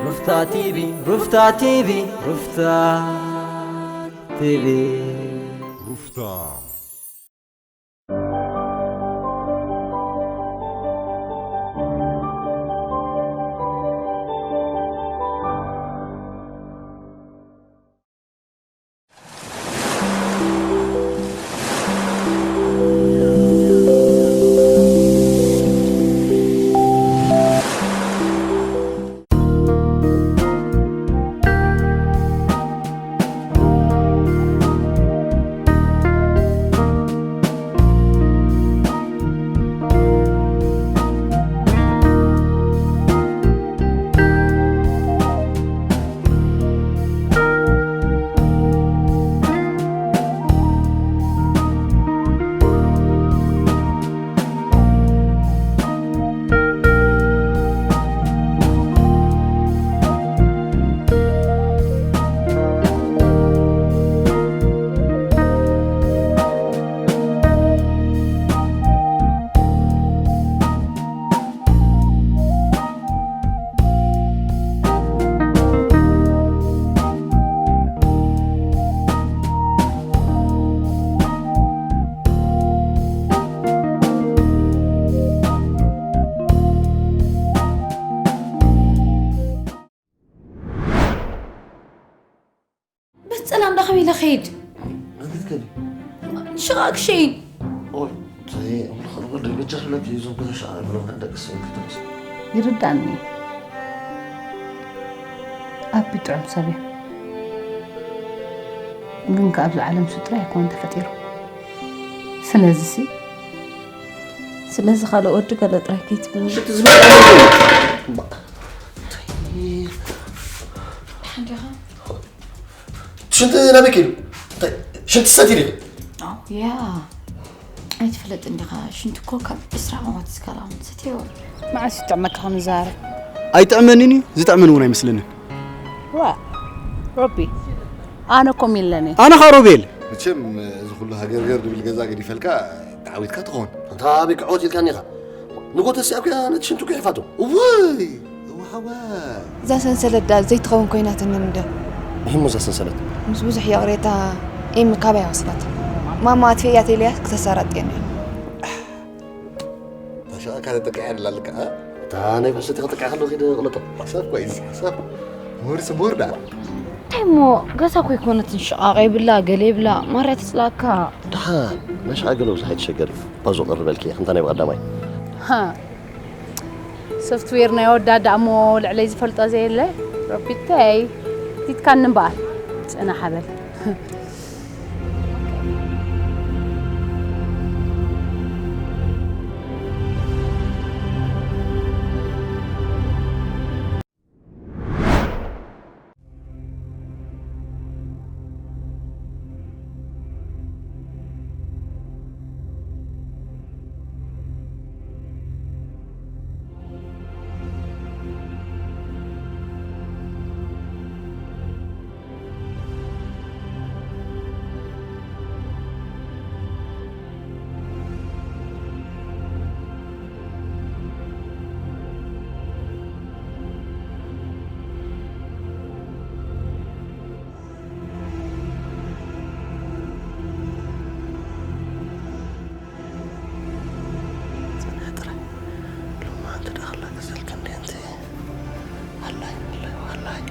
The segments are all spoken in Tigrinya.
ሩፍታ ቲቪ፣ ሩፍታ ቲቪ፣ ሩፍታ ቲቪ። ሩፍታ። በጸላም ዳ ከመይ ኢለ ኸይድ? ኣንተ ትከዲ። ሽቓ ክሸይን። ኦይ፣ ተይ፣ ኣምላኽ ኣልወልድ፣ በጃ ፍለጥ እዩ፣ እዞም ገዛ ሸዓ ብሎም ደቂ ሰብ ክትምስ። ይርዳእኒ። ኣቢ ጥዑም ሰብ እዩ። ግን ከኣ ኣብዚ ዓለም እሱ ጥራይ ኣይኮነን ተፈጢሩ። ስለዚሲ፣ ስለዚ ካልእ ወዲ ገለ ጥራይ ከይትብልኒ። ሽቲ ዝመጣ ደሓን ዲኻ? ሽንቲ ናበይ ከይዱ? እንታይ ሽንቲ ሰትዩ ዲኺ? ኣው፣ ያ። ኣይትፍለጥን ዲኻ? ሽንቲ እኮ ካብ ዕስራ ዓመት ዝከላውን ሰትዮ። መዓስ ይጥዕመካ ከም ዝዛረብ? ኣይጥዕመንን እዩ፣ ዝጥዕመን እውን ኣይመስለንን። ዋ፣ ሮቢ፣ ኣነ እኮ ሚለኒ። ኣነ ኸኣ ሮቤል። መቸም፣ እዚ ኩሉ ሃገርገር ድብል ገዛ ገዲፈልካ ተዓዊትካ ትኸውን። ኣንታ ኣበይ ክዕወት ኢልካኒ ኢኻ? ንጎተሲ ኣብኪያ ነቲ ሽንቱ ክሕፋቶ። እውይ! እወ ሓዋ። እዛ ሰንሰለት ደኣ ዘይትኸውን ኮይናትኒ እንደ። እሞ እዛ ሰንሰለት? ምስ ብዙሕ ይቕሬታ፣ ኤሚ ካባይ ወስዳታ። ማማ ኣጥፊኣያ ተይለያ ክተሰራጥየኒ። ታሻ ካለ ተቀያ ላልካ፣ እ? እታ ናይ ብሕሰቲ ክጥቃ ከሎ ኪደ ቅለጦ። ሓሳብ ኮይስ፣ ሓሳብ። ምሁር ስሙር ደኣ። እንታይ እሞ ገዛ እኮ ኣይኮነትን፣ ሽቓቕ የብላ፣ ገለ የብላ፣ ማርያ ትጽላእካ። ደሓን፣ ናይ ሽቓቕ ገለ ብዙሕ ኣይትሸገሪ። ባዞ ቅርበልኪ፣ ከምታ ናይ ብቐዳማይ። ሃ። ሶፍትዌር ናይ ኣወዳድኣ እሞ ልዕለይ ዝፈልጦ ዘየለ። ረቢተይ፣ ቲትካኒ እምበኣር። ጽናሕ በል። ጽንሕ ጥራይ። ሎማዓንቲ ደኣ ክላገሰልካ እንድየ ኣንቲ። ሃላይ፣ ሃላይ፣ ሃላይ።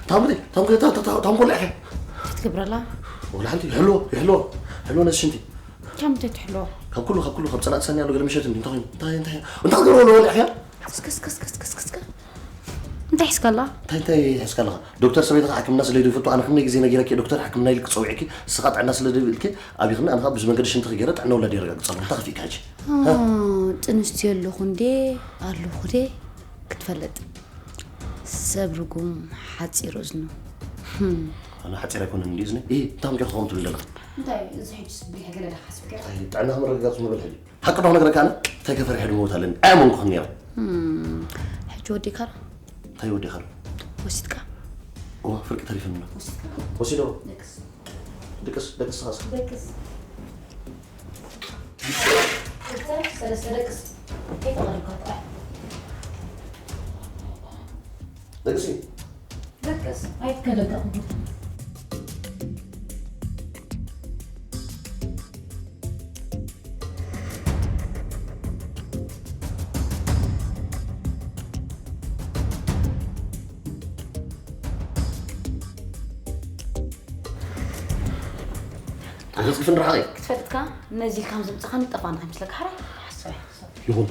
ታምሪ፣ ታምሪ፣ ታ-፣ ታ-፣ ታ-፣ ታምሪ፣ ኣሕያ። ክትገብረላ? ወላ ሓንቲ፣ ይሕልዎ፣ ይሕልዎ፣ ይሕልዎ ነዚ ሽንቲ። ካብ ምንታይ ትሕልዎ? ካብ ኩሉ፣ ካብ ኩሉ፣ ካብ ጸላእቲ ሰኒ ኣሎ ገለ ምሸት እንዲ፣ እንታይ ኮይኑ? እንታይ፣ እንታይ፣ እንታይ ክትገብሮ ኣሎ ወሊዕኽያ? እስከ፣ እስከ፣ እስከ፣ እስከ፣ እስከ፣ እስከ። እንታይ ሒዝካ ኣላ? እንታይ እንታይ ሒዝካ ኣለኻ? ዶክተር ሰበይትኻ ሕክምና ስለ ዘይፈቱ ኣነ ክንደይ ግዜ ነጊረኪ ዶክተር ሕክምና ኢልኪ ጸዊዕኪ ንስኻ ጥዕና ስለ ዘይብልኪ ኣብይኽኒ ኣነ ኸኣ ብዚ መንገዲ ሽንቲ ክገይረ ጥዕና ውላድ የረጋግጸሉ እንታይ ከፊእካ ሕጂ? ጥንስቲ ኣለኹ እንዴ ኣለኹ ደ ክትፈልጥ ሰብ ርጉም ሓፂር እዝኑ። ኣነ ሓፂር ኣይኮነን እንዲ እዝነ እ እንታይ ጌርካ ከምኡ ትብል ዘለኻ? እንታይ እዚ ሕጂ ስብሪሕ ገለ ዳ ሓስብ ገለ? ጥዕና ምርግጋፅ ምብል ሕጂ ሓቂ ዶ ክነግረካ ኣነ እንታይ ከፈርሐ ድመውት ኣለኒ ኣያመንኩኽን ነይረ። ሕጂ ወዲእካ ዶ? እንታይ ወዲእካ ዶ? ወሲድካ? እዋ ፍርቂ ተሪፈኒ ኣሎ። ወሲድካ? ወሲዶ? ደቅስ። ደቅስ ደቅስ ኻስ? ደቅስ። ክልተ ሰለስተ ደቅስ። ከይተቐደምካ ጥራሕ። ደቅሲ? ደቅስ። ኣይትከደካ። ኣገጽግፍን ርሓቕ ክትፈልጥካ ነዚ ኢልካ ከም ዝምጽኻኒ ጠፋኒ ከይመስለካ ሓራይ ሓሳብ ይኹን።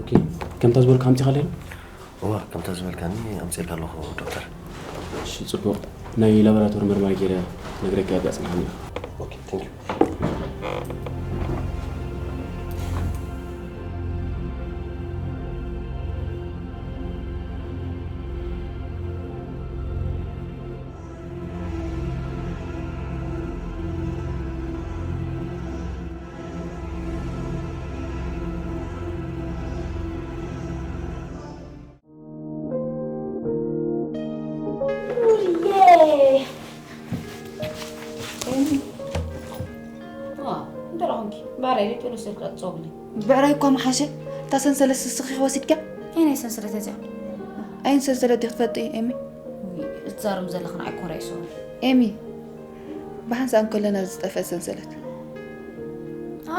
ኦኬ፣ ከምታ ዝበልካ ኣምጺኻ ኣለና? እዋ፣ ከምታ ዝበልካኒ ኣምጺእልካ ኣለኹ ዶክተር። እሺ፣ ጽቡቕ። ናይ ላቦራቶሪ መርማሪ ገይረ ነግረካ እያ ጽንሓኒ። ኦኬ፣ thank you። ብዕራይ እኳ መሓሸ። እታ ሰንሰለት ስስኺ ወሲድካ? ኣየናይ ሰንሰለት እዚኣ? ኣየን ሰንሰለት ዲኺ ትፈልጢ ኤሚ? እትዛረም ዘለኽን ኣይኮረ ይሰው። ኤሚ፣ ብሓንሳእ እንከለና ዝጠፍአ ሰንሰለት።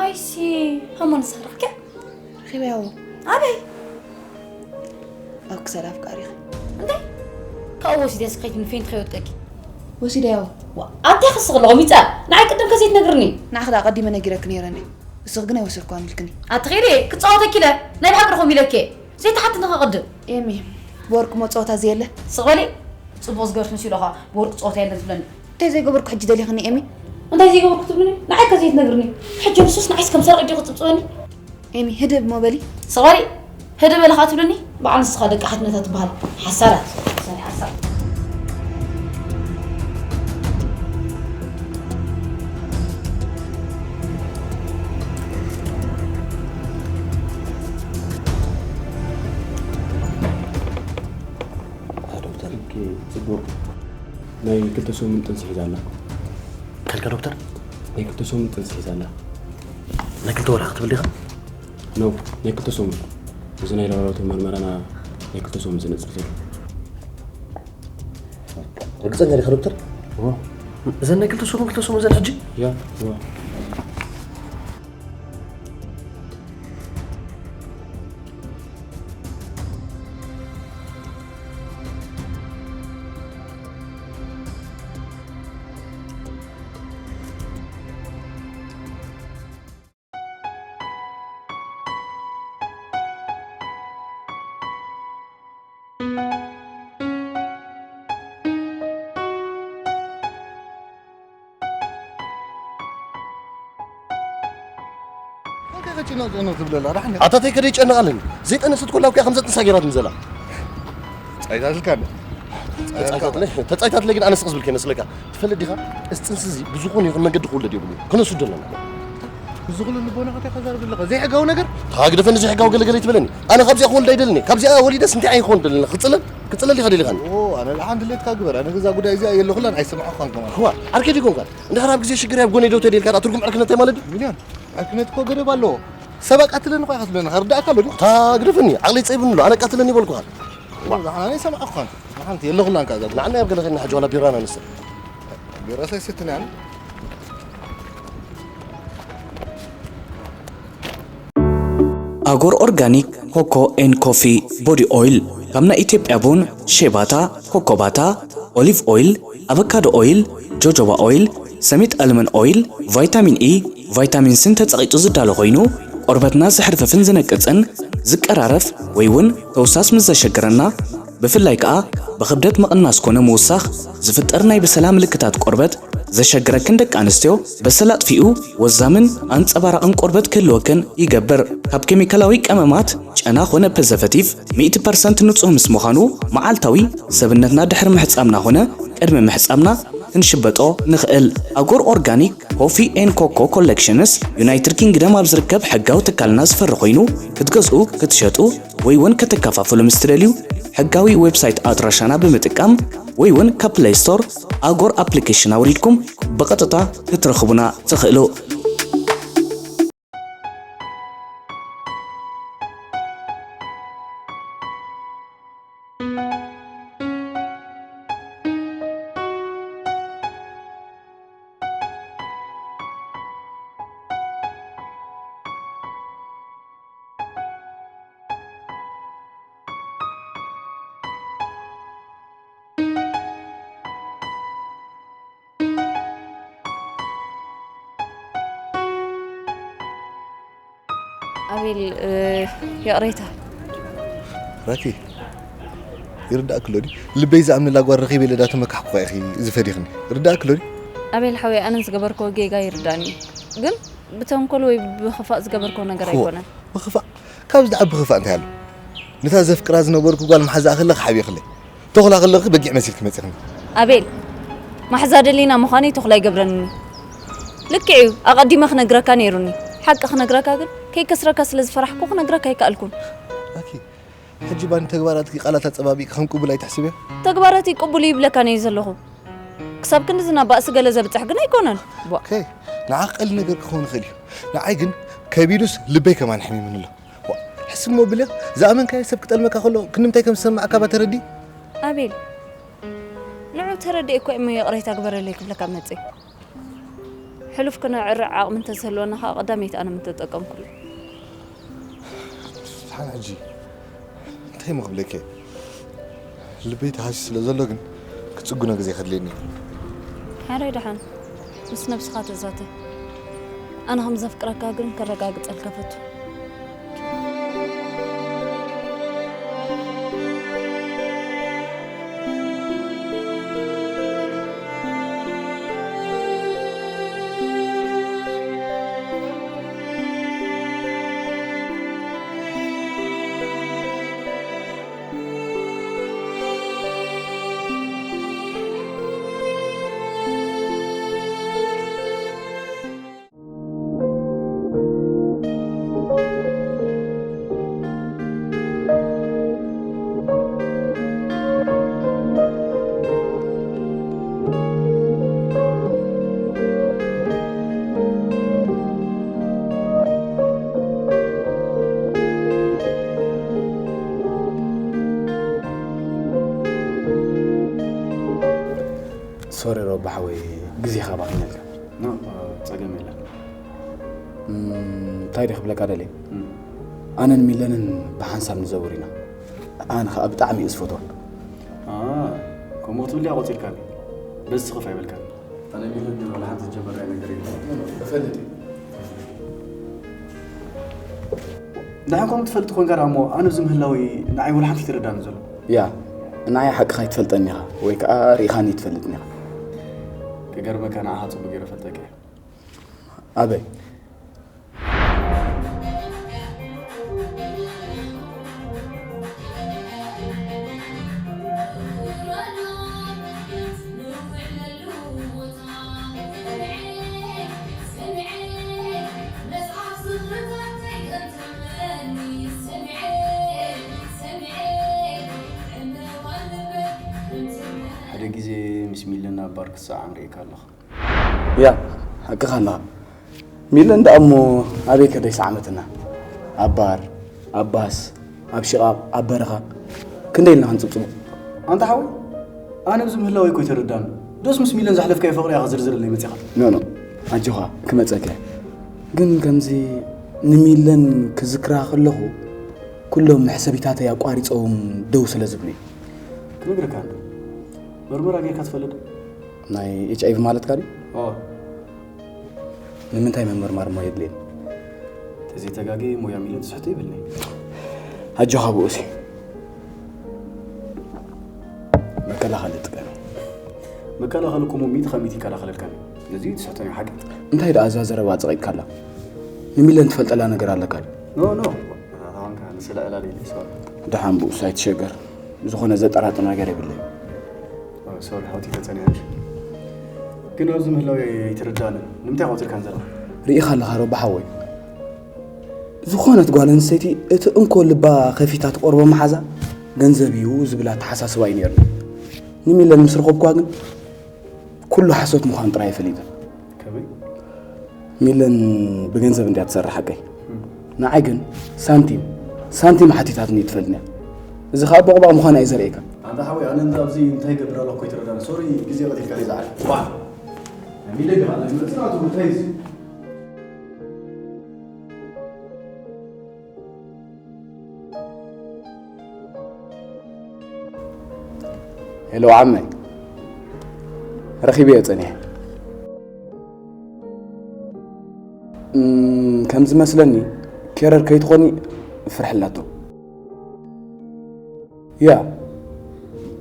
ኣይሲ፣ ሃሞ ንስኻ ረኺብኪያ? ረኺበያዎ። ኣበይ? ኣብ ክሳድ ኣፍቃሪኺ። እንታይ? ካብኡ ወሲደ ስከይት ንፌንት ከይወጥቀኪ። ወሲደያዎ። ዋ፣ ኣንታይ ክስኽ ኣለኹም ይጻ? ንዓይ ቅድም ከዘይትነግርኒ። ንዓኺ ደኣ ቀዲመ ነጊረኪ ነይረ እንዴ? እስኺ ግን ኣይወሰድኳን ኢልክኒ። ኣትኺዲ፣ ክጻወተኪ ኢለ። ናይ ብሓቂ ዲኹም ኢለኪ። ዘይትሓትኒ ከቕድም። ኤሚ፣ ብወርቂ መጻወታ ዘየለ? ስቕ በሊ። ጽቡቕ ዝገበርሽ መሲሉ ኸኣ ብወርቂ ጸወታ የለን ትብለኒ። እንታይ ዘይገበርኩ ሕጂ ደሊኽኒ ኤሚ? እንታይ ዘይገበርኩ ትብልኒ? ንዓይ ከ ዘይትነግርኒ? ሕጂ ንሱስ ንዓይስ ከም ሰረቕ ዲኹ ትጽበኒ? ኤሚ፣ ህድእ እሞ በሊ። ስቕ በሊ። ህድእ በሊ ኸኣ ትብልኒ? በዓል ንስኻ ደቂ ሓትነታ ትበሃል። ሓሳዳት። ሰኒ ሓሳድ። ዶክተር። ኦኬ፣ ጽቡቕ። ናይ ክልተ ሰሙን ጥንሲ ሒዛ ኣላ። ከልከ ዶክተር? ናይ ክልተ ሰሙን ጥንሲ ሒዛ ኣላ። ናይ ክልተ ወርሒ ክትብል ዲኻ? ኖ፣ ናይ ክልተ ሰሙን። እዚ ናይ ላቦራቶሪ መርመራና ናይ ክልተ ሰሙን ዝነጽር ዘሎ። ርግጸኛ ዲኻ ዶክተር? እዎ። እዘን ናይ ክልተ ሰሙን፣ ክልተ ሰሙን ዘን ሕጂ? ያ፣ እዎ። እንታይ ከጭነቕ ጭነቕ ትብለላ? ዳሕኒ ኣታ ተይ ከደይ ጨነቕ ኣለኒ። ዘይጠነሰት ኮላ እኮ እያ ከም ዘጥንሳ ገይራትኒ ዘላ። ጻይታትልካ እንደ ተጻይታትለ፣ ተጻይታትለ ግን ኣነ ስቕ ዝብል ከይመስለካ። ትፈልጥ ዲኻ? እዚ ጥንሲ እዚ ብዝኾነ ይኹን መንገዲ ክውለድ የብሉን። ክነስዶ ኣለና። እዚ ኩሉ ልቦና ከታይ ከዛርብ ኣለኻ? ዘይሕጋዊ ነገር? ተኻግደፈኒ ዘይሕጋዊ ገለገለ ይትበለኒ። ኣነ ካብዚኣ ክወልድ ኣይደልን እየ። ካብዚኣ ወሊደስ እንታይ ኣይኮን ደለና? ክጽለል? ክጽለል ኢኻ ደሊኻኒ? ኦ፣ ኣነ ደሓን ድሌትካ ግበር። ኣነ ገዛ ጉዳይ እዚኣ የለኹላን ኣይሰማዕኳን ከማን። እዋ፣ ዓርከይ ዲኮንካ? እንድሕር ኣብ ግዜ ሽግር ኣብ ጎነይ ደው ተደልካ ደኣ ትርጉም ዕርክነት እንታይ ማለት ድዩ? ሚልዮን፣ ዕርክነት እኮ ገደብ ኣለዎ። ሰብ ኣቃትለኒ እኮ ኢኻ ትብለኒ። ኸርዳእካ ኣሎ ድዩ? ተኻግደፈኒ፣ ዓቕለይ ጸቢብኒ ኣሎ። ኣነ ኣቃትለኒ ይበልኩኻ። እዋ፣ ደሓን ኣነ ኣይሰማዕኳን። ደሓን የለኹላን ከኣ እዛ ጉዳይ። ንዓና ኣብ ገለ ኸድና ሕጂ ዋላ ቢራና ንስተ። ቢራ ሳይሰትኒ ኣነ። ኣጎር ኦርጋኒክ ኮኮ ኤን ኮፊ ቦዲ ኦይል ካብ ናይ ኢትዮጵያ ቡን፣ ሼባታ፣ ኮኮባታ፣ ኦሊቭ ኦይል፣ ኣቨካዶ ኦይል፣ ጆጆባ ኦይል፣ ሰሚት ኣልመን ኦይል፣ ቫይታሚን ኢ፣ ቫይታሚን ስን ተጸቒጡ ዝዳሎ ኮይኑ ቆርበትና ዝሕርፍፍን ዝነቅጽን ዝቀራረፍ ወይ እውን ተውሳስ ምስ ዘሸግረና ብፍላይ ከኣ ብኽብደት ምቕናስ ኮነ ምውሳኽ ዝፍጠር ናይ ብሰላ ምልክታት ቆርበት ዘሸግረክን ደቂ ኣንስትዮ በሰላ ኣጥፊኡ ወዛምን ኣንጸባራቕን ቆርበት ክህልወክን ይገብር። ካብ ኬሚካላዊ ቀመማት፣ ጨና ኾነ ፕሪዘርቨቲቭ ሚእቲ ፐርሰንት ንጹህ ምስ ምዃኑ መዓልታዊ ሰብነትና ድሕሪ ምሕጻብና ኾነ ቅድሚ ምሕጻብና ክንሽበጦ ንኽእል። ኣጎር ኦርጋኒክ ኮፊ ኤን ኮኮ ኮሌክሽንስ ዩናይትድ ኪንግደም ኣብ ዝርከብ ሕጋዊ ትካልና ዝፈሪ ኮይኑ ክትገዝኡ፣ ክትሸጡ ወይ እውን ከተከፋፍሉ ምስ ትደልዩ ሕጋዊ ዌብሳይት ኣድራሻና ብምጥቃም ወይ እውን ካብ ፕለይ ስቶር ኣጎር ኣፕሊኬሽን ኣውሪድኩም ብቐጥታ ክትረኽቡና ትኽእሉ። ኣቤል፣ ይቕሬታ። ራኪ፣ ይርዳእክሎ ድዩ? ልበይ ዝኣምንላ ጓል ረኺበ ኢለ ዳተመካሕኩኻ ኢኺ ዝፈዲኽኒ። ይርዳእክሎ ድዩ? ኣቤል ሓወይ፣ ኣነ ዝገበርክዎ ጌጋ ይርዳእኒ እዩ። ግን ብተንኮል ወይ ብኽፋእ ዝገበርክዎ ነገር ኣይኮነን። ብኽፋእ? ካብ ዝዓቢ ክፋእ እንታይ ኣሎ? ነታ ዘፍቅራ ዝነበርኩ ጓል መሓዛኣ ከለኺ ሓቢእክለይ። ተኹላ ከለኺ በጊዕ መሲልኪ መጺኽኒ። ኣቤል፣ ማሕዛ ደሊና ምዃነይ ተኹላ ኣይገብረንን እዩ። ልክዕ እዩ፣ ኣቐዲመ ክነግረካ ነይሩኒ። ሓቂ ክነግረካ ግን ከይከስረካ ስለ ዝፈራሕኩ ክነግረካ ኣይከኣልኩን። ኣኪ፣ ሕጂ ባኒ ተግባራትኪ ቃላት ኣጸባቢቕኪ ከም ቅቡል ኣይትሕስብዮ? ተግባራተይ ቅቡል እዩ ይብለካ ነየ ዘለኹ። ክሳብ ክንድዚ ናብ ባእሲ ገለ ዘብጽሕ ግን ኣይኮነን። ቧእ። ኦኬ፣ ንዓኺ ቀሊል ነገር ክኸውን ይኽእል እዩ። ንዓይ ግን ከቢዱስ ልበይ ከማን ሕሚሙኒ ኣሎ። ዋ፣ ሕስብ እሞ ብልኽ፣ ዝኣመንካዮ ሰብ ክጠልመካ ከሎ ክንዲ ምንታይ ከም ዝሰምዓካ እባ ተረዲ። ኣቤል፣ ንዑ ተረዲኤ እኮ እየ እሞ ይቕሬታ ግበረለይ ክብለካ መጽእ። ሕሉፍ ክነዕርዕ ዓቕሚ እንተዝህልወና ከኣ ቀዳመይቲ ኣነ ምተጠቀምኩሉ። ስብሓን ሕጂ እንታይ እሞ ክብለኪ እየ? ልበይ ተሃስዩ ስለ ዘሎ ግን ክጽግኖ ግዜ ከድልየኒ እዩ። ሓራይ ደሓን ምስ ነብስኻ ተዛተ። ኣነ ከም ዘፍቅረካ ግን ከረጋግጸልካ ፈቱ። ሶሪ ሮባ ሓወይ፣ ግዜኻ ባኺነልካ። ኖ፣ ጸገም የለን። እንታይ ደ ክብለካ ደልየ፣ ኣነን ሚለንን ብሓንሳብ ንዘውር ኢና። ኣነ ከዓ ብጣዕሚ እየ ዝፈትዋ። ከምኡ ክትብል ድያ ቆፂርካኒ? በዚ ስኽፍ ኣይበልካኒ። ኣነ ሚለን ግን ወላ ሓንቲ ዝጀመርናዮ ነገር የለን። እፈልጥ እየ። ንዓይ ከምኡ ትፈልጥ ኮንካ ደኣ እሞ ኣነ ኣብዚ ምህላወይ ንዓይ ወላ ሓንቲ ኣይተረዳእን ዘሎ። ያ፣ ንዓይ ሓቅኻ ኣይትፈልጠኒ ኢኻ ወይ ከዓ ርኢኻኒ ኣይትፈልጥን ኢኻ። ክገርመካ ንዓኻ ጽቡቕ ገይረ እፈልጠካ እየ። ኣበይ? ምስ ሚለን ኣብ ባር ክትሰዓም ርእየካ ኣለኹ። ያ፣ ሓቅኻ ኣለኻ። ሚለን ደኣ እሞ ኣበይ ከደይ ሰዓመትና? ኣብ ባር፣ ኣብ ባስ፣ ኣብ ሽቓቕ፣ ኣብ በረኻ፣ ክንደይ ኢልና ክንጽብጽቦ? ኣንታ ሓወይ፣ ኣነ ኣብዚ ምህላወይ እኮ ኣይተረዳን። ዶስ ምስ ሚለን ዘሕለፍካዮ ፍቕሪ ኢኻ ዝርዝረለይ መጺኻ? ኖ፣ ኖ፣ ኣጆኻ፣ ክመጸካ እየ። ግን ከምዚ ንሚለን ክዝክራ ከለኹ፣ ኩሎም መሕሰቢታተይ ኣቋሪጾም ደው ስለ ዝብሉ እዩ። ክነግረካ እንዶ፣ መርመራ ጌርካ ትፈልጥ? ናይ ኤች ኣይ ቪ ማለትካ ድዩ? ኦ። ንምንታይ ምምርማር እሞ የድልየኒ? ተዘይተጋግየ ሞያ ሚለን ትስሕቶ ይብልኒ። ኣጆኻ ብኡሲ። መከላኸሊ ጥቀም። መከላኸሊ እኮ እሞ ሚእቲ ካብ ሚእቲ ይከላኸለልካ እዩ። ነዚ ትስሕቶ ናይ ሓቂ። እንታይ ደኣ እዛ ዘረባ ጸቒጥካላ? ንሚለን ትፈልጠላ ነገር ኣለካ ድዩ? ኖ፣ ኖ። ኣታ ኸማንካ ንስለ ዕላል ኢለ፣ ሶሪ። ደሓን ብኡስ ኣይትሸገር። ዝኾነ ዘጠራጥር ነገር የብለይን። ሶሪ፣ ሓውቲ ተጸኒሐ እንጂ። ግን ኣብዚ ምህላው ኣይትርዳእንን። ንምንታይ ቆጺርካን ዘለኻ? ርኢኻ ኣለኻ ዶ ሓወይ? ዝኾነት ጓል ኣንስተይቲ እቲ እንኮ ልባ ከፊታ ትቐርቦ መሓዛ ገንዘብ እዩ ዝብል ኣተሓሳስባ እዩ ነይሩኒ። ንሚለን ምስ ረኸብኩዋ ግን ኩሉ ሓሶት ምዃኑ ጥራይ እየ ፈሊጠ። ከመይ? ሚለን ብገንዘብ እንድያ ትሰርሕ ሓቀይ። እም። ንዓይ ግን ሳንቲም፣ ሳንቲም ሓቲታትኒ ትፈልጥኒ እያ። እዚ ኸኣ ቦቕባቕ ምዃና እዩ ዘርእየካ። ኣንታ ሓወይ፣ ኣነ እንዳ ኣብዚ እንታይ ይገብር ኣለኹ እኮ ኣይተረዳእን። ሶሪ፣ ግዜ ቀቲልካለይ ዝዓርፍ። ዋ! ሚለ ግባ፣ ናይ መጽናቱ እንታይ እዩ? ሄሎ ዓመይ፣ ረኺበዮ ጸኒሐ። እም፣ ከም ዝመስለኒ ኬረር ከይትኾኒ ፍርሒ ኣላቶ። ያ፣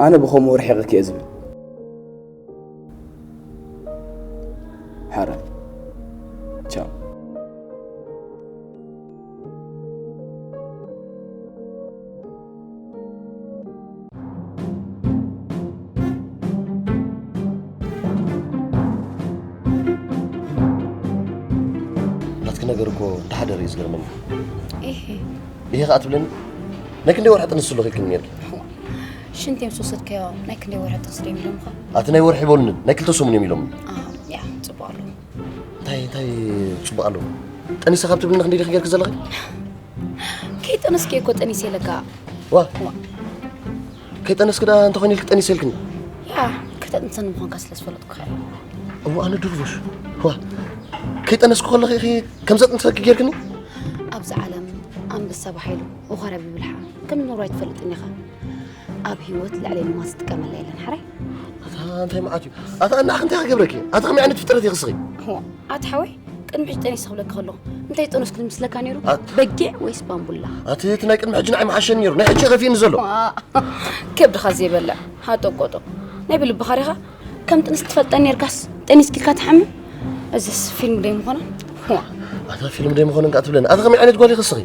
ኣነ ብኸምኡ ርሒቕኪ እየ ዝብል። ሕራይ። ቻው። ናትኪ ነገር እኮ እንተሓደረ እዩ ዝገርመኒ። ኢሂ። ኢሂ ኸዓ ትብለኒ? ናይ ክንደይ ወርሒ ጥንሲ ኣለኺ ኢልክኒ ነይርኪ? ሽንቲ ምስ ወሰድካዮ ናይ ክንደይ ወርሒ ጥንሲ ዶ ኢሎምኻ? ኣቲ ናይ ወርሒ ኣይበሉንን፣ ናይ ክልተ ሰሙን እዮም ኢሎምኒ። ኣሃ፣ ያ፣ ጽቡቕ ኣሎ። እንታይ፣ እንታይ ጽቡቕ ኣሎ? ጠኒሰ ካብ ትብልኒ ክንደይ ዲኺ ጌርኪ ዘለኺ? ከይጠነስኪ እኮ ጠኒሰ ኢለካ። ዋ። ዋ። ከይጠነስኪ ደኣ እንተኾይኑ ኢልኪ ጠኒሰ ኢልክኒ? ያ፣ ከተጥንሰኒ ምዃንካ ስለ ዝፈለጥኩ እየ። እሞ ኣነ ድርቡሽ። ዋ። ከይጠነስኩ ከለኺ ኢኺ ከም ዘጥንሰኪ ጌርክኒ? ኣብዚ ዓለም ኣንበሳ ባሕ ኢሉ፣ ወኻርያ ብብልሓ ከም ዝነብሮ ኣይትፈልጥን ኢኻ። ኣብ ህይወት ልዕሊ ንዋት ዝጥቀመላ የለን፣ ሓራይ? ኣታ እንታይ መዓት እዩ? ኣታ ንዓኺ እንታይ ክገብረኪ? ኣታ ከመይ ዓይነት ፍጥረት ኢኺ እስኺ? ዋ፣ ኣታ ሓወይ፣ ቅድሚ ሕጂ ጠኒሰ ክብለካ ከለኹ፣ እንታይ ዝጠነስኩ ዝመስለካ ነይሩ? ኣት- በጊዕ ወይስ ባምቡላ? ኣቲ እቲ ናይ ቅድሚ ሕጂ ንዓይ ምሓሸኒ ነይሩ፣ ናይ ሕጂ ከፊእኒ ዘሎ። ዋ፣ ከብድኻ ዘይበልዕ፣ ሃጠቆጦ። ናይ ብልብኻ ዲኻ? ከም ጥንስ ትፈልጠኒ ኔርካስ፣ ጠኒስኪ ኢልካ ትሓምም? እዚስ ፊልም ዶ ኣይምኾነን? ዋ። ኣታ ፊልም ዶ ኣይምኾነን ከኣ ትብለኒ? ኣታ ከመይ ዓይነት ጓል ኢኺ እስኺ?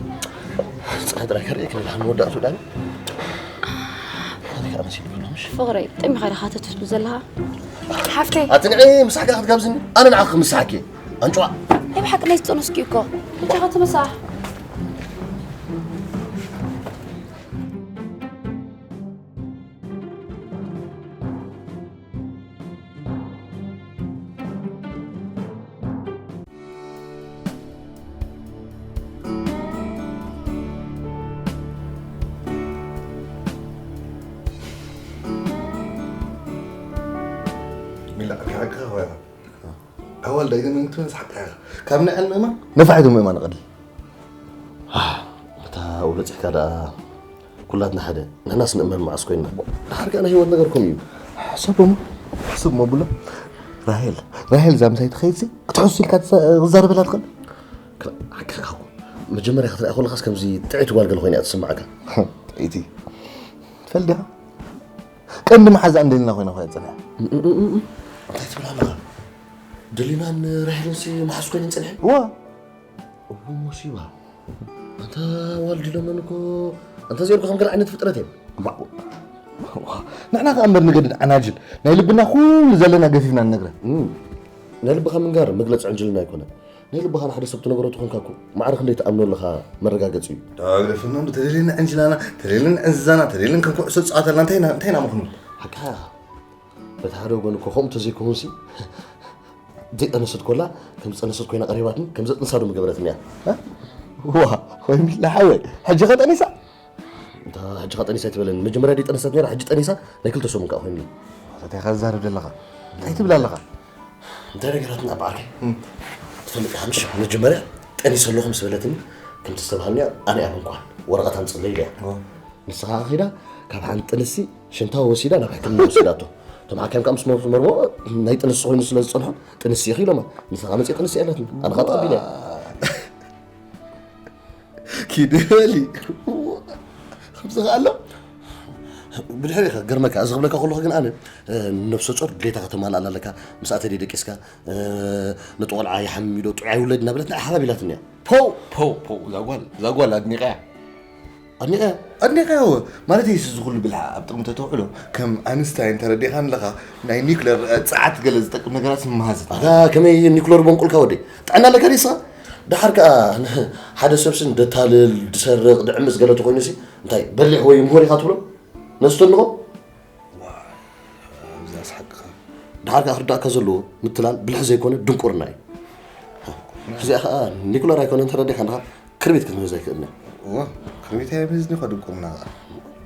ጽናሕ ጥራይ ከርእየኪ ንድሓን መወዳእትኡ ዳኒ። ኣነ ከኣ መሲሉ ከሎ ምሽ? ፍቕረይ፣ ጠሚኻ ዲኻ ተትብትብ ዘለኻ? ሓፍተይ። ኣቲ ንዒ ምሳሕ ከኣ ክትጋብዝኒ? ኣነ ንዓኺ ክምስሓኪ። ኣንጭዋ። ናይ ብሓቂ ናይ ዝጠነስኪ እኮ። ብቻ ከተመሳሕ። ሚላ፣ ሓቅኻ ኾያ። ኣዋልድ ኣይገነንክን ዝሓቅኻ ኢኻ። ካብ ንዕን ምእማን ነፋሒቶ ምእማን ይቐልል። ኣህ፣ እታ ኣብኡ በጺሕካ ደኣ ኩላትና ሓደ። ንሕናስ ንእመን መዓስ ኮይንና? ደሓር ከኣ ናይ ህይወት ነገር ከምኡ እዩ። ሕሰቦ እሞ፣ ሕስብ እሞ ብሎ። ራሄል፣ ራሄል እዛ ምሳይ ትኸይድሲ ክትሕሱ ኢልካ ትዘ-፣ ክትዛረበላ ትኽእል? ክላ-፣ ሓቅኻ እኮ። መጀመርያ ክትሪኣ ከለኻስ ከምዚ ጥዕይቲ ጓል ገለ ኮይና እያ ትስምዓካ። ጥዕይቲ? ትፈልጥ ዲኻ? ቀንዲ መሓዛኣ እንደሌና ኮይና እኮ እያ ትጸንሕ። እም፣ እም፣ እም፣ እም። እንታይ ትብል ኣለኻ? ደሊናን ራሄልንሲ መሓዙት ኮይነን ጸኒሐን? እዋ። እዎ፣ ሞሲባ። ኣንታ ዋልድ ኢሎመን እኮ፣ ኣንታ እዚኦም እኮ ከም ገለ ዓይነት ፍጥረት እዮም። እዋ። ንሕና ከኣ እምበር ንገድድ ዓናጅል፣ ናይ ልብና ኩሉ ዘለና ገፊፍና ንነግረን። እም። ናይ ልብኻ ምንጋር መግለጺ ዕንጅልና ኣይኮነን። ናይ ልብኻ ንሓደ ሰብ ትነግሮ ተኾንካ እኮ፣ ማዕረ ክንደይ ትኣምኖ ኣለኻ መረጋገጺ እዩ። ዳግለፈና እንዶ ተደልየና ዕንጅላና፣ ተደልየና ዕንዝዛና፣ ተደልየና ከም ኩዕሶ ዝጻወተልና፣ እንታይ ኢና፣ እንታይ ኢና ምኽኑ? ሓቅኻ ኢኻ። በቲ ሓደ ወገን እኮ ከምኡ ተዘይከውንሲ ዘይጠነሰት ኮላ ከም ዝጠነሰት ኮይና ቀሪባትኒ ከም ዘጥንሳ ዶ ምገበረትኒ እያ። ዋ፣ ወይ ሚላ ሓወይ፣ ሕጂ ከጠኒሳ? እንታ ሕጂ ከጠኒሳ ኣይትበለኒ። መጀመርያ ደይ ጠነሰት ነይራ፣ ሕጂ ጠኒሳ ናይ ክልተ ሰሙን ከኣ ኮይኑኒ። እንታይ ኢኻ ትዛረብ ዘለኻ? እንታይ ትብል ኣለኻ? እንታይ ነገራትና በዓልከ? ትፈልጥ ኢኻ ምሽ? መጀመርያ ጠኒሰ ኣለኹ ምስ በለትኒ ከምቲ ዝተባሃልኒ ኣነ ኣመንኳ። ወረቐት ኣምፅለይ ኢለያ። ንስኻ ኺዳ ካብ ሓንቲ ጥንሲ ሽንታ ወሲዳ ናብ ሕክምና ወሲዳቶ። እቶም ሓካይም ከዓ ምስ መርምርዎ ናይ ጥንሲ ኮይኑ ስለ ዝፀንሖ ጥንሲ ኢኺ ኢሎማ። ንስኻ መፅእ ጥንሲ ኣለትኒ። ኣነ ከዓ ተቐቢለ። ኪድ በሊ። ከምዚ ከኣ ኣሎ። ብድሕሪ ኢኻ ገርመካ፣ እዚ ክብለካ ከለኹ ግን ኣነ፣ እ፣ ነብሰ ጾር ድሌታ ከተማልኣላ ኣለካ። ምስኣ ተደይ ደቂስካ፣ እ፣ ነቲ ቆልዓ ይሓምም ዶ፣ ጥዑይ ኣይውለድ እናበለት ንዓይ ሓባብ ኢላትኒ እያ። ፖው! ፖው፣ ፖው፣ እዛ ጓል፣ እዛ ጓል ኣድኒቐያ። ኣድኒቐያ? ኣድኒቐያ፣ እወ። ማለት እዩ፣ እዚ ኩሉ ብልሓ ኣብ ጥቕሚ ተተውዕሎ፣ ከም ኣንስታይን ተረዲእካ ኣለኻ፣ ናይ ኒውክለር፣ እ፣ ጸዓት ገለ ዝጠቅም ነገራት ምሃዘት። ኣታ ከመይ ኒውክለር ቦንቁልካ ወደይ? ጥዕና ኣለካ ድዩ ንስኻ? ደሓር ከኣ ሓደ ሰብሲ ደታልል፣ ድሰርቕ፣ ድዕምጽ ገለ ተኾይኑሲ፣ እንታይ በሊሕ ወይ ምሁር ኢኻ ትብሎ? ነዚ ተድንቖ? ዋ፣ ኣብዚ ኣስሓቅኻ። ደሓር ከኣ ክርዳእካ ዘለዎ፣ ምትላል ብልሒ ዘይኮነ ድንቁርና እዩ። እዚኣ ከኣ ኒኩለር ኣይኮነን፣ ተረዲእካ ኣለኻ? ክርቢት ክትምህዝ ኣይክእልን እያ። እዋ፣ ክርቢት ኣይምህዝን እኳ ድንቁርና ከኣ።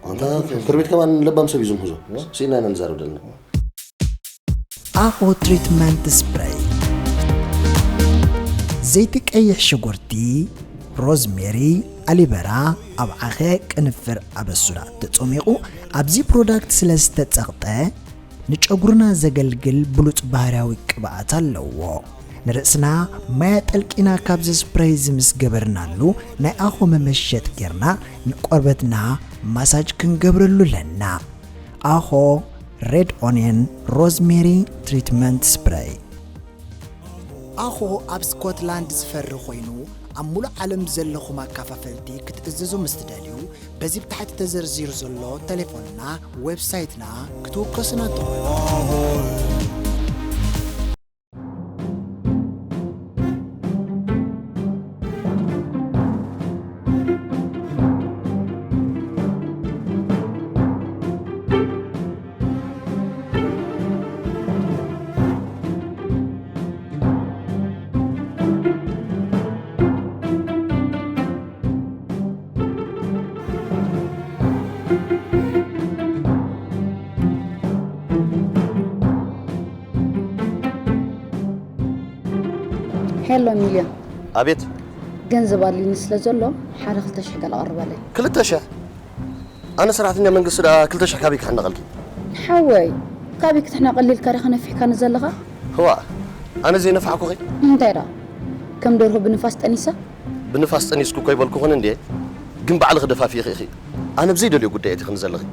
ኣንታ ክርቢት ከማን ለባም ሰብ እዩ ዝምህዞ። እዋ። ስኢና ኢና ንዛረብ ዘለና። ኣኾ ትሪትመንት ስፕሬይ። ዘይቲ ቀይሕ ሽጉርቲ፣ ሮዝሜሪ፣ ኣሊበራ፣ ኣብ ዓኸ፣ ቅንፍር፣ ኣበሱዳ ተጸሚቑ ኣብዚ ፕሮዳክት ስለ ዝተጸቕጠ፣ ንጨጉርና ዘገልግል ብሉጽ ባህርያዊ ቅብኣት ኣለዎ። ንርእስና ማይ ኣጠልቂና ካብዚ ስፕሬይ እዚ ምስ ገበርናሉ፣ ናይ ኣኾ መመሸጥ ጌርና ንቆርበትና ማሳጅ ክንገብረሉ ኣለና። ኣኾ ሬድ ኦንየን ሮዝሜሪ ትሪትመንት ስፕሬይ። ኣኾ ኣብ ስኮትላንድ ዝፈሪ ኮይኑ፣ ኣብ ሙሉእ ዓለም ዘለኹም ኣካፋፈልቲ ክትእዘዙ ምስ ትደልዩ፣ በዚ ብታሕቲ ተዘርዚሩ ዘሎ ተሌፎንና፣ ዌብሳይትና ክትውከሱና ትኽእሉ። ሄሎ ሚልዮን። ኣቤት። ገንዘብ ኣድልዩኒ ስለ ዘሎ ሓደ ክልተ ሽሕ ገለ ኣቕርበለይ። ክልተ ሽሕ? ኣነ ሰራሕተኛ መንግስቲ ደኣ ክልተ ሽሕ ካበይ ክሕነቐልኪ? ሓወይ፣ ካበይ ክትሕነቐሊ ኢልካ ዲኻ ነፊሕካኒ ዘለኻ? ህዋ፣ ኣነ ዘይነፋሕኩኺ? እንታይ ደኣ? ከም ደርሆ ብንፋስ ጠኒሳ? ብንፋስ ጠኒስኩ እኮ ኣይበልኩኽን እንድየ፣ ግን ባዕልኺ ደፋፊእኺ ኢኺ። ኣነ ብዘይደልዮ ጉዳይ ኣእቲኽኒ ዘለኺ።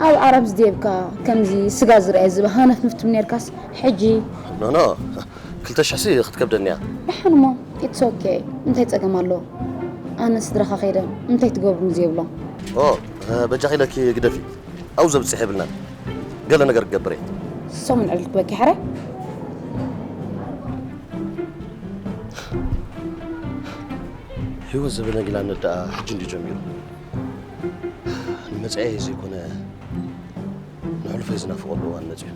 ኣብ ዓረብ ዝድየብካ ከምዚ ስጋ ዝረኣየ ዝብኢ ሃነፍንፍ ትብል ነርካስ፣ ሕጂ? ኖ፣ ኖ፣ ክልተ ሽሕ ሲ ክትከብደኒ እያ። ደሓን እሞ፣ ኢትስ ኦኬ። እንታይ ጸገም ኣሎ? ኣነ ስድራኻ ከይደ እንታይ ትገብሩኒ ዘይብሎም? ኦ፣ በጃኺ ኢለኪ ግደፊ። ኣብኡ ዘብጽሕ የብልናን። ገለ ነገር ክገብር እየ። ሰሙን ዕድል ክበኪ ሓራይ። ህይወት ዘበነ ጊላነት ደኣ ሕጂ እንድዩ ጀሚሩ። ንመጻኢየይ ዘይኮነ፣ ንሕሉፈይ ዝናፍቐሉ እዋን መጺኡ።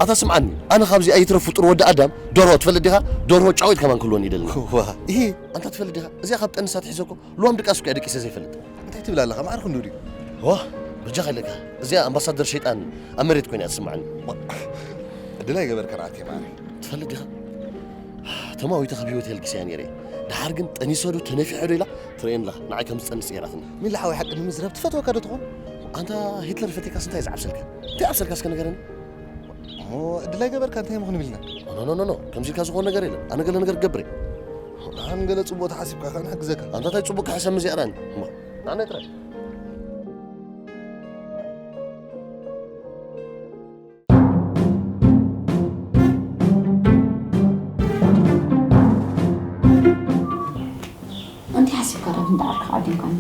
ኣታ ስምዓኒ፣ ኣነ ካብዚ ኣይትረፍ ፍጡር ወዲ ኣዳም ደርሆ ትፈልጥ ዲኻ? ደርሆ ጫዊት ከማን ክህልወኒ ይደልና። ዋ፣ ኢሂ። ኣንታ ትፈልጥ ዲኻ? እዚኣ ካብ ጠንሳ ትሒዘ እኮ ልዋም ድቃስ እኮ እየ ደቂሰ ዘይፈልጥ። እንታይ ትብል ኣለኻ? ማዕረ ክንዱ ድዩ? ዋ፣ በጃኻ ኢለካ። እዚኣ ኣምባሳደር ሸይጣን ኣብ መሬት ኮይና እያ ትስምዓኒ። ዋ፣ ዕድል ኣይገበርካን ኣትየ ማዕረ። ትፈልጥ ዲኻ? ተማዊተ ካብ ህይወት የልጊሰያ ነይረ። ደሓር ግን ጠኒሰ ዶ ተነፊሐ ዶ ኢላ ትርእየኒ ኣለኻ። ንዓይ ከም ዝጠንስ ገይራትኒ። ሚሊ ሓወይ ሓቂ ንምዝራብ ትፈትወካ ዶ ትኾን? ኣንታ ሂትለር ፈቲካስ እንታይ ዝዓብሰልካ? እንታይ ዓብሰልካ እስከ ንገረኒ? እሞ እድላይ ገበርካ እንታይ ምኹን ኢልና? ኖ ኖ ኖ ኖ፣ ከምዚ ኢልካ ዝኾን ነገር የለን። ኣነ ገለ ነገር ክገብር እየ። ኣን ገለ ጽቡቕ ተሓሲብካ ከኣ ንሕግዘካ። ኣንታ እንታይ ጽቡቕ ክሕሰብ ምዚኣ ዳኒ? እሞ ኣነ ጥራይ። ኣንቲ ሓሲብካ ዶ እንዳዓርካ ዓዲምካኒ?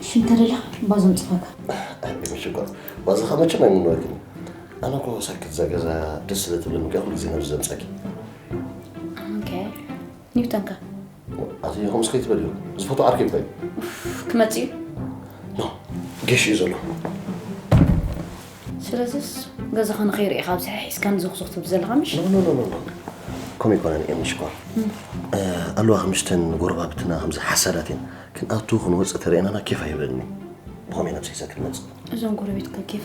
ሽም ተደለኻ ባዞም ጽፈካ። ሽኮር፣ ባዝኻ መቸም ኣይምነወክን። ኣነ እኮ ሳክት እዛ ገዛ ደስ ስለ ትብለኒ እኮ ኩሉ ግዜ ናብዚ ዘምጻኪ። ኦኬ። ኒውተንካ ኣቲ ከምስ ከይትበልዮ፣ ዝፈቱ ዓርኪ እኮ እዩ። ክመጽእ እዩ። ኖ፣ ጌሽ እዩ ዘሎ። ስለዚስ ገዛኻ ንኸይርኢ ካብ ዝሐ ሒዝካ ንዝኽዝኽ ትብል ዘለኻ ምሽ? ኖ ኖ ኖ ኖ ኖ። ከምኡ ይኮነን እዮም ሽኮር። ኣለዋ ከምሽተን ጎረባብትና ከምዚ ሓሳዳት እየን። ክንኣቱ ክንወፅእ ተርእየናና ኬፍ ኣይብለኒ። ብኸመይ ነብሰይ ሰክር መፅእ። እዞም ጎረቤትካ ኬፍ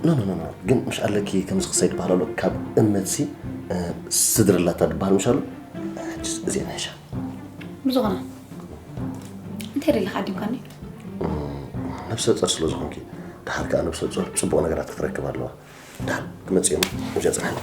ኖ ኖ ኖ ኖ። ግን ምሽ ኣለኪ ከምዚ ክሳይ ድበሃል ኣሎ ካብ እመትሲ ስድርላታ ድበሃል ምሽ ኣሎ። ሕጅስ እዚአን ሕሻ። ብዝኾነ እንታይ ደለኻ ዓዲምካኒ? ነብሰ ጾር ስለ ዝኾንኪ፣ ድሓር ከኣ ነብሰ ጾር ጽቡቕ ነገራት ክትረክብ ኣለዋ። ድሓር ክመጽእ እዮም፣ እዚኣ ጽናሕኒ።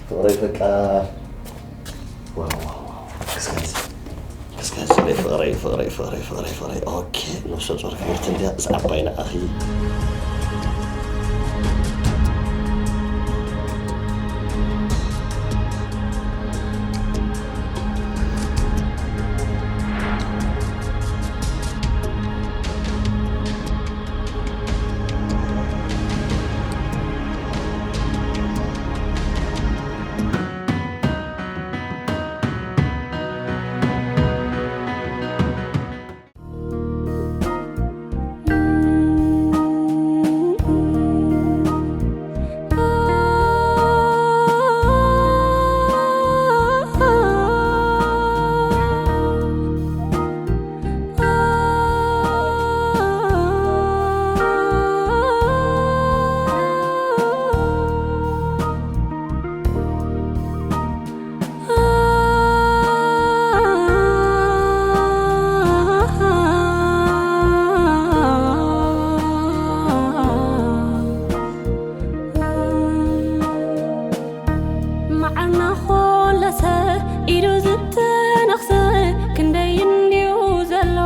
ፍቕረይ በቃ ዋው ዋው ዋው። እስከዚ እስከዚ ፍቕረይ ፍቕረይ ፍቕረይ ፍቕረይ ፍቕረይ። ኦኬ፣ ነብሰ ጾር ክብርቲ እንድያ፣ እዛ ዓባይ ንዓኺ። መዓና ኾለሰ ኢሉ ዝተነኽሰ ክንደይ እንድዩ ዘሎ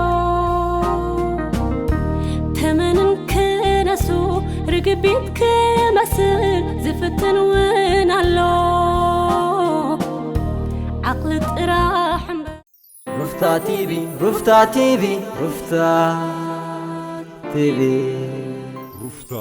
ተመንን ክነሱ ርግቢት ክመስል ዝፍትን እውን ኣሎ ዓቕሊ ጥራሕ እምበር ሩፍታ ቲቪ ሩፍታ ቲቪ ሩፍታ ቲቪ ሩፍታ